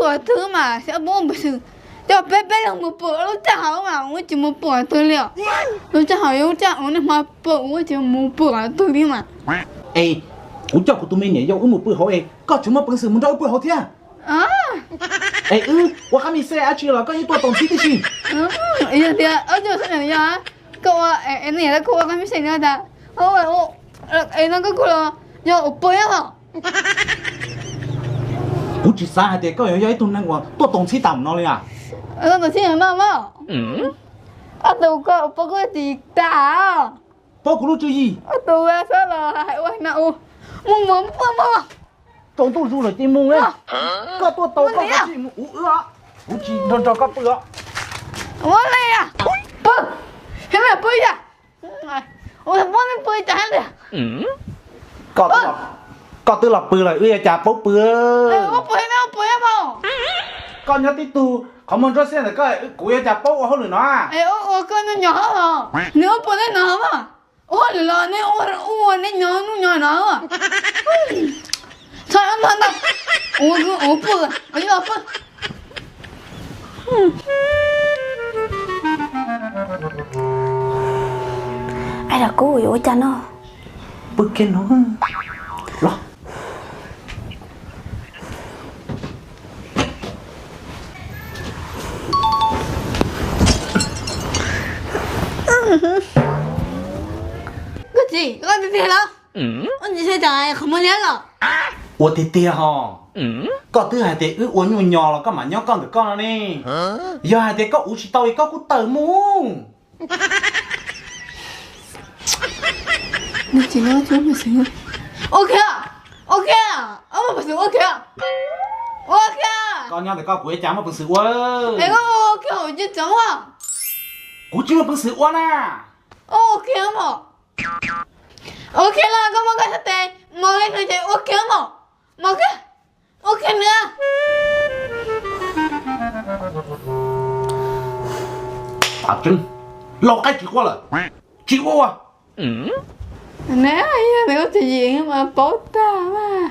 qhov twg mas xyov puas muaj peev xwm coj peb peb leeg mus pw lub caij haus mas ua tsis mus pw qhov twg li os. Lub caij haus yog lub caij ua nej hmo pw ua tsis mus pw qhov twg li mas. Es kuv coj kuv tus me niam yau wb mus pw hauv es koj tsis muaj peev xwm mus nrog wb pw hauv thiab. Es wb ua qab me xej dab tsi los koj yeej tuaj tos ntxhib tib si. Yog tias ob cov xab yog koj ua, es nej yam koj ua qab me xej no tas, es no koj kuj los yog ua pw nyob hos. Kuv tsis xav hais tias koj yuav yog ib tug neeg uas tuaj tos ntxhib tas mus no li as. Tos ntxhib mas maj maj. Ob tug koj ua pw kuj tsis tas. Paub kuv lub tswv yim. Ob tug xab los hais ua na ua, mus mus pw mus. Tsaus ntuj zus lawm ces mus li. Koj tuaj tau koj tsis mus ua wb os. Kuv tsis nrog nrog koj pw os. Ua li pw, pw yam. Ua pw pw cas li. Koj twb los pw lawm wb yuav cas paub pw. Koj nyob tib tug qhov muag ntsuab xiab ntawm koj, kuv yuav cas paub ua hauj lwm no. Ua koj nyob nyob, nws ua pw neb no mas. Ua hauj lwm los neb ua neb nyob nub nyob no. Txhob ua ntau, ua pw, ua pw. Ai, kuv yuav ua cas no? Pw kiag no los. Koj txiv, koj tiag tiag los? Koj txiv, qhov muag liab los? Ua tiag tiag hos. Koj twb hais tias wb ua nyuj nyo los koj mam nyob koj ntawm koj no ne. Yog hais tias koj ua tsis tau es koj kuj tawm mus. Ok, ok, ua peev xwm ua kiag. Ua kiag. Koj nyob ntawm koj kuv ua cas muaj peev xwm ua. Es koj ua kiag hauv ces txoov. Kuv tsis muaj peev xwm ua na. Ua kiag mog. Ok los koj muab koj sab tes mos li no ces ua kiag mog. Mos kiag. Ua kiag nws. Tseeb, lau qaib tsis quaj lawm, tsis ua ua. Neb, yog tias koj tsis yim mas paub tag mas.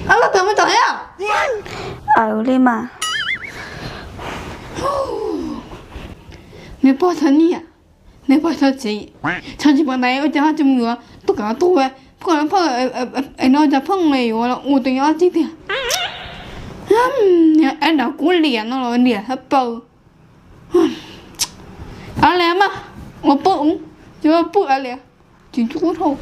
Koj tus muaj tau thiab. Aws li mas. Neb pog txhob niam, neb pog txhob txiv, txhob tsis pom ntaiv ua cas ho tsis mus yuav tuaj kom tuaj, pheej pheej es no cas pheej yuav los ua tus nyob tsis tiag. Niag ab nrad kub liam no los liam hab paws. Ab liam mas, ua pw, ua pw ab liam, tsis ntxub dhau.